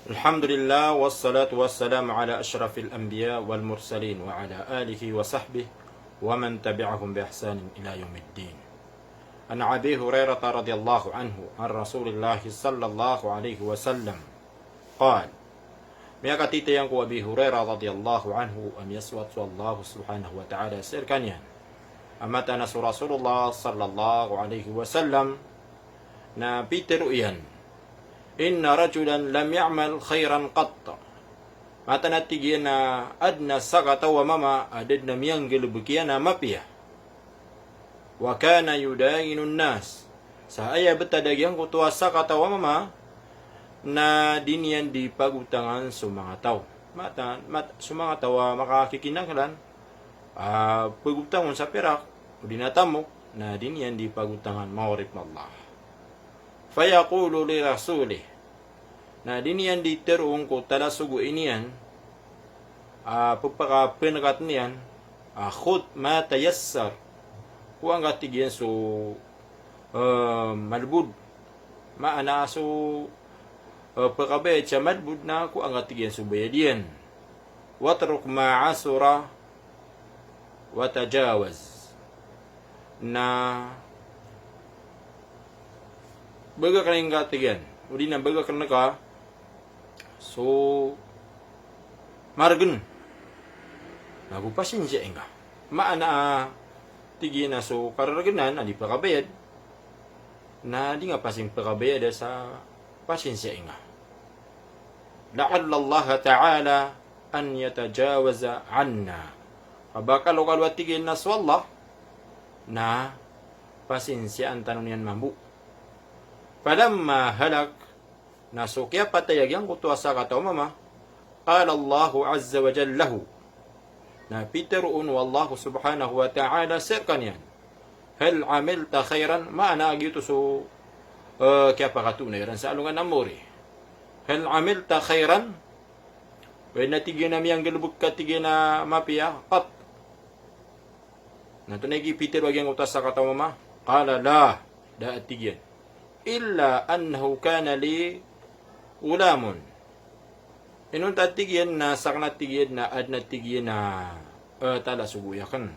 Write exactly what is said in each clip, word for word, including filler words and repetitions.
الحمد لله والصلاة والسلام على أشرف الأنبياء والمرسلين وعلى آله وصحبه ومن تبعهم بإحسان إلى يوم الدين. عن أبي هريرة رضي الله عنه عن رسول الله صلى الله عليه وسلم قال. Miyakatitayang ko Abi Hurairah radhiyallahu anhu, a miyasoat so Allah subhanahu wa ta'ala sii rkaniyan, a mataan a so Rasulullah sallallahu alaihi wasallam na pitharo iyan: Inna rajulan lam ya'mal khairan qatt. Mataan a tig iyan a adn a sakataw a mama a da dn a miyanggalbk iyan a mapiya. Wa kana yudainu an-nas. Sa aya btad a giyangkoto a sakataw a mama na di niyan di pagotangan so manga taw. Mataan, mat-, so manga taw a makakikinanglan a pagotang on sa pirak odi na tamok, na di niyan di pagotangan, manga oripn o Allah. Fayaqulu li rasulih. Na di niyan di tharoon ko talasogo iyan a pphakapnkat iyan a khudh ma tayassar. Kowaa ngka, tig iyan, so, eh, malbod. Maana so, eh, pkabayad sa malbod na kowaa ngka, tig iyan, so bayad iyan. Watruk ma asura wa tajawaz. Na bgakn ngka, tig iyan, odi na bgakn ka so margn, nago pasinsiya ngka. Maana, tig iyan, a so karargnan a di pkabayad na di ngka pasin pkabayad sa pasinsiya ngka. La'alla Allah ta'ala an yatajawaza anna. Ka ba kalokalo, a tig iyan, a so Allah na pasinsiyaan tano niyan mambo. Falamma halak, na so kiyapatay a giyangkoto a sakataw a mama, qala Allahu azza wa jalla lahu. Na pitharo on o Allah subhanahu wa ta'ala sii rkaniyan: Hal amilta khairan? Maana giyoto so, eh, kiyapakatoon iran sa alongan a mori. Hal amilta khairan? Aya na, tig iyan, a miyanggalbk ka, tig iyan, a mapiya, qatt? Na antonaa i pitharo a giyangkoto a sakataw a mama? Qala la, da, a tig iyan. Illa annahu kana li ghulamun. Inonta, tig iyan, na sakn, a tig iyan, na adn, a tig iyan, a, eh, talasogo i akn.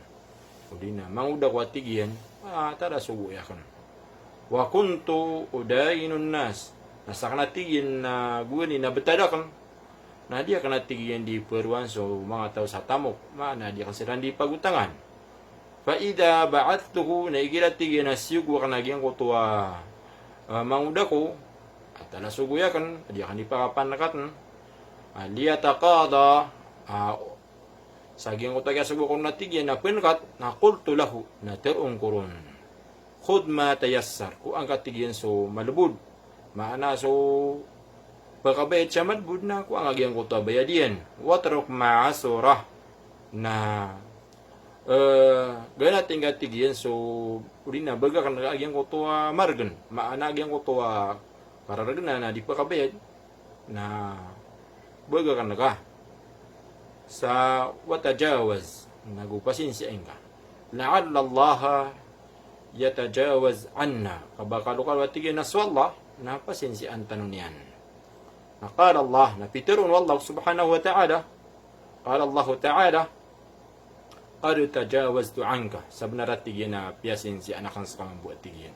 Odi na mangoda ako, a tig iyan, a talasogo i akn. Wa kuntu udainu an-nas. Na sakn, a tig iyan, na gowani na btad akn na di akn, a tig iyan, di paroan so manga taw sa tamok. Maana di akn siran di pagotangan. Fa idha ba'athtuhu, na igira, tig iyan, a siyogo akn a giyangkoto a, a, mangoda ako, a talasogo i akn, di akn di pakapnkat. A, liyataqada, a, sa giyangkoto a kiyasogo akn, a tig iyan, a pnkat, na qultu lahu, na tharoon ko ron: Khudh ma tayassar. Kowaa ngka, tig iyan, so malbod. Maana so pkabayad sa malbod na kowaa ngka giyangkoto a bayad iyan. Watruk ma asura. Na, eh, ganati ngka, tig iyan, so, odi na bgakn ka a giyangkoto a margn. Maana giyangkoto a karargnan a di pkabayad na bgakn ka. Sa wa tajawaz, nago pasinsiya ngka. La'alla Allah yatajawaz anna. Ka ba kalokalo, a tig iyan, a so Allah na pasinsiyaan tano niyan. Na qala Allah, na pitharo on o Allah subhanahu wa ta'ala, qala Allahu ta'ala, qad tajawaztu anka. Sabnar, a tig iyan, a piyasinsiyaan akn ska mambo, a tig iyan.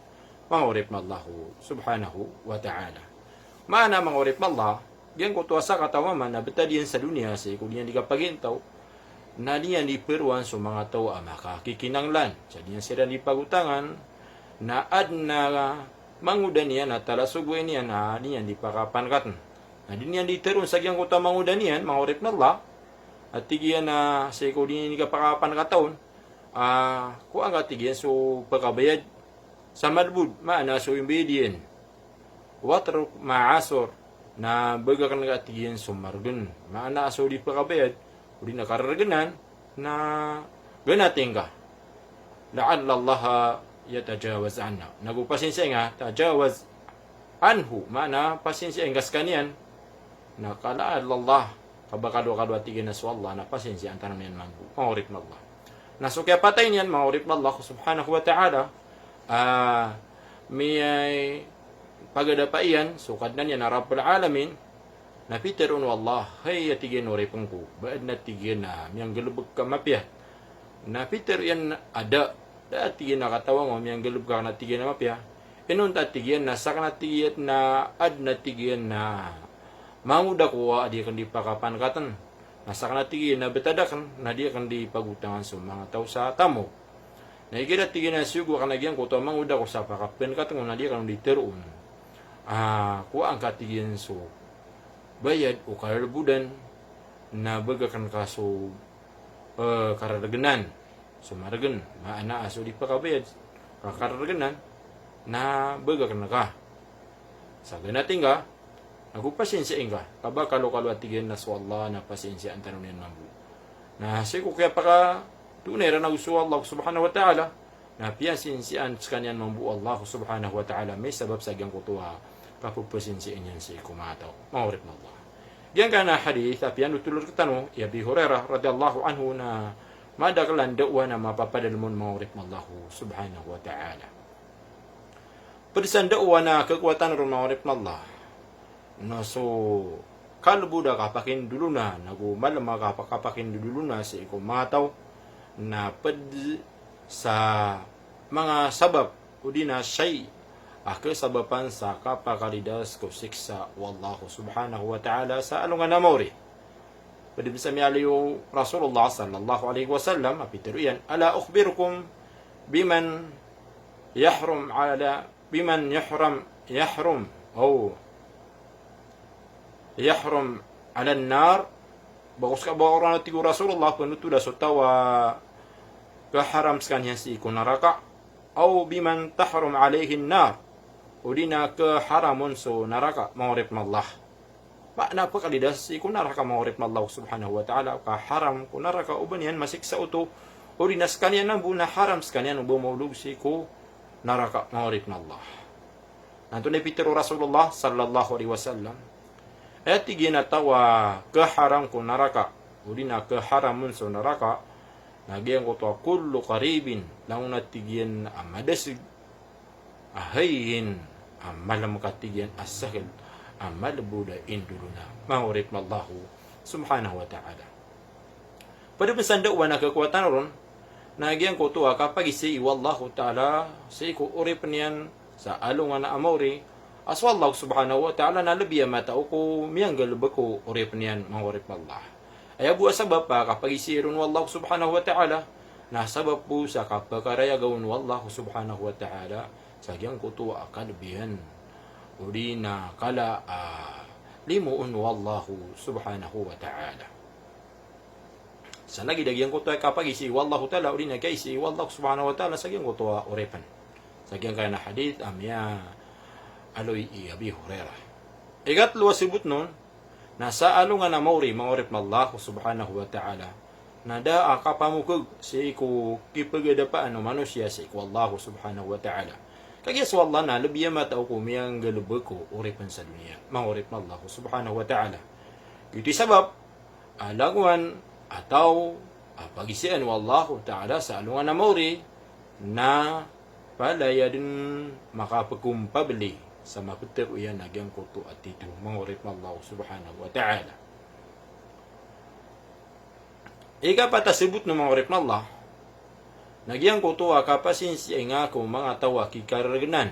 Manga oripn o Allah subhanahu wa ta'ala. Maana, manga oripn o Allah, giyangkoto a sakataw a mama na btad iyan sa doniya sii ko di niyan di kapagintaw, na di niyan di paroan so manga taw a makakikinanglan, sa di niyan siran di pagotangan, na adn a mangoda niyan a talasogo iyan a di niyan di pakapnkat. Na di niyan di tharoon sa giyangkoto a mangoda niyan, manga oripn o Allah, a tig iyan, a sii ko di niyan di kapakapnkat on, a kowaa ngka, tig iyan, so pkabayad sa malbod, maana so imbayad iyan. Watruk ma asur, na bgakn ka, tig iyan, so margn, maana so di pkabayad odi na karargnan, na ganati ngka. La'alla Allah yatajawaz anna. Nago pasinsiya ngka, tajawaz anhu, maana pasinsiya ngka skaniyan. Na ka la'alla Allah, ka ba kalokalo, a tig iyan, a so Allah na pasinsiyaan tano niyan mambo. Manga oripn o Allah. Na so kiyapatay niyan, manga oripn o Allah subhanahu wa ta'ala, a, miyapagada pa iyan so Kadnan iyan a Rabbul Alamin, Na pitharo on o Allah, hay a tig iyan a oripn ko, ba adn a tig iyan a miyanggalbk ka mapiya. Na pitharo iyan a da, da a tig iyan a katawan ko a miyanggalbk ka na tig iyan a mapiya. Inonta a tig iyan na sakn a tig iyan na adn a tig iyan a mangoda ko a di akn di pakapanakatn. Na sakn a tig iyan na btad akn, na di akn di pagotangan so manga taw sa tamok. Na igira tig iyan a siyogo akn a giyangkoto a mangoda ko sa pakapanakatn ko na di akn di tharoon. Ah, kowaa ngka tig iyan so bayad o karalbodan, na bgan akn ka so, eh, karargnan. So margn, maana a so di pakabayad, ka karargnan, na bgan akn ka. Sa ganati ngka, ago pasinsiya ingka, ka ba kalokalo a tig iyan na so Allah na pasinsiyaan tano niyan mambo. Na sii ko kiyapakatonay iran ago so Allah subhanahu wa ta'ala, na piyasinsiyaan skaniyan mambo o Allah subhanahu wa ta'ala, misabap sa giyangkoto a kapphasinsiya niyan sii ko manga taw. Manga oripn o Allah. Giyangkanan a hadith a piyanothol rktano i Abi Hurairah radhiyallahu anhu na madakl a ndaowan a mapapadalm on, manga oripn o Allah subhanahu wa ta'ala. Pd sa ndaowan a khakowa tano ron, manga oripn o Allah, na so kalbod a kapakindolona, nago malm a kapa-, kapakindolona sii ko manga taw, na pd sa manga sabap, odi na shay a khasabapan sa kapakalidas ko siksa o Allah subhanahu wa ta'ala sa alongan a maori. Pd pn sa miyaaloy o Rasulullah sallallahu alaihi wasallam a pitharo iyan, "Ala ukhbirukum biman yahrum ala, biman yuhram, yahrum, aw yahrum ala an-nar?" Ba ko ska ba oran, a tig o Rasulullah, panothol a so taw a khaharam skaniyan sii ko naraka, aw biman tahrum alaihi an-nar, odi na khaharam on so naraka, manga oripn o Allah. Maana a pakalidas sii ko naraka, manga oripn o Allah subhanahu wa ta'ala, ka haram ko naraka o ba niyan masiksa oto, odi na skaniyan mambo na haram skaniyan o ba maolog sii ko naraka, manga oripn o Allah. Na antonaa i pitharo o Rasulullah sallallahu alaihi wasallam? Aya tig iyan a taw a khaharam ko naraka, odi na khaharam on so naraka, na giyangkoto a kullu qaribin, langon a tig iyan a madasg, a hayyin, a malm ka tig iyan a sahl, a malbod a indolona, manga oripn o Allah subhanahu wa ta'ala. Pd pn sa ndaowan a khakowa tano ron, na giyangkoto a kapagizai o Allah ta'ala sii ko oripn iyan sa alongan a maori, a so Allah subhanahu wa ta'ala na lbi a matao ko miyanggalbk ko oripn iyan, manga oripn o Allah. Aya bo a sabap a kapagizai ron o Allah subhanahu wa ta'ala, na sabap bo sa kapakarayag on o Allah subhanahu wa ta'ala sa giyangkoto a kalbihan, odi na kala a limo on o Allah subhanahu wa ta'ala. Sa lagid a giyangkoto a kapagizai o Allah ta'ala, odi na kaizai o Allah subhanahu wa ta'ala sa giyangkoto a oripn. Sa giyangkanan a hadith a miyaaloy i Abi Hurairah. Ikatlo a sabotn on, na sa alongan a maori, manga oripn o Allah subhanahu wa ta'ala, na da a kapamokhag sii ko kipagadapan o manosiya sii ko Allah subhanahu wa ta'ala. Kagiya so Allah na lbi a matao ko miyanggalbk ko oripn sa doniya, manga oripn o Allah subhanahu wa ta'ala. Giyoto i sabap a langowan a taw a pagizaan o Allah ta'ala sa alongan a maori, na palaya dn makapkompabli sa maptharo iyan a giyangkoto a tito, manga oripn o Allah subhanahu wa ta'ala. Ikapat a sabotn on, manga oripn o Allah, na giyangkoto a kapasinsiya ingka ko manga taw a kikarargnan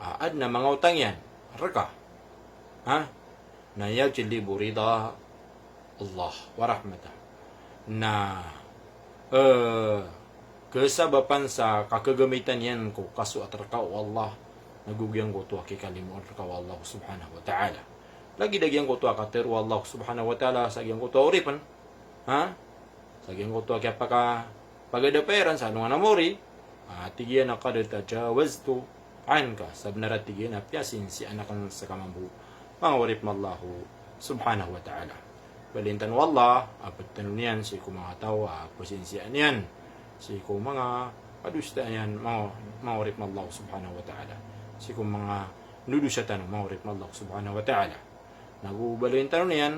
a adn a manga otang iyan rka. Ha? Na yajlibu rida Allah wa rahmatah. Na, eh, khasabapan sa kakhagamitan iyan ko kasoat rka o Allah, nago giyangkoto a kikalimoon rka o Allah subhanahu wa ta'ala. Lagid a giyangkoto a katharo o Allah subhanahu wa ta'ala sa giyangkoto a oripn, ha? Sa giyangkoto a kiyapakapagadapa iran sa alongan a maori, a tig iyan a qad tajawaztu anka, sabnar a tig iyan a piyasinsiyaan akn ska mambo, manga oripn o Allah subhanahu wa ta'ala. Baloyin tano o Allah a pd tano niyan sii ko manga taw a pasinsiyaan iyan sii ko manga kadosa iyan, manga, manga oripn o Allah subhanahu wa ta'ala, sii ko manga ndodosa tano, manga oripn o Allah subhanahu wa ta'ala. Nago baloyin tano niyan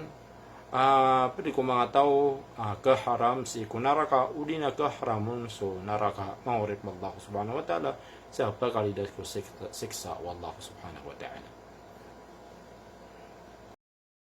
a pd ko manga taw a khaharam sii ko naraka, odi na khaharam on so naraka, manga oripn o Allah subhanahu wa ta'ala, sa pakalidas ko sik-, siksa o Allah subhanahu wa ta'ala.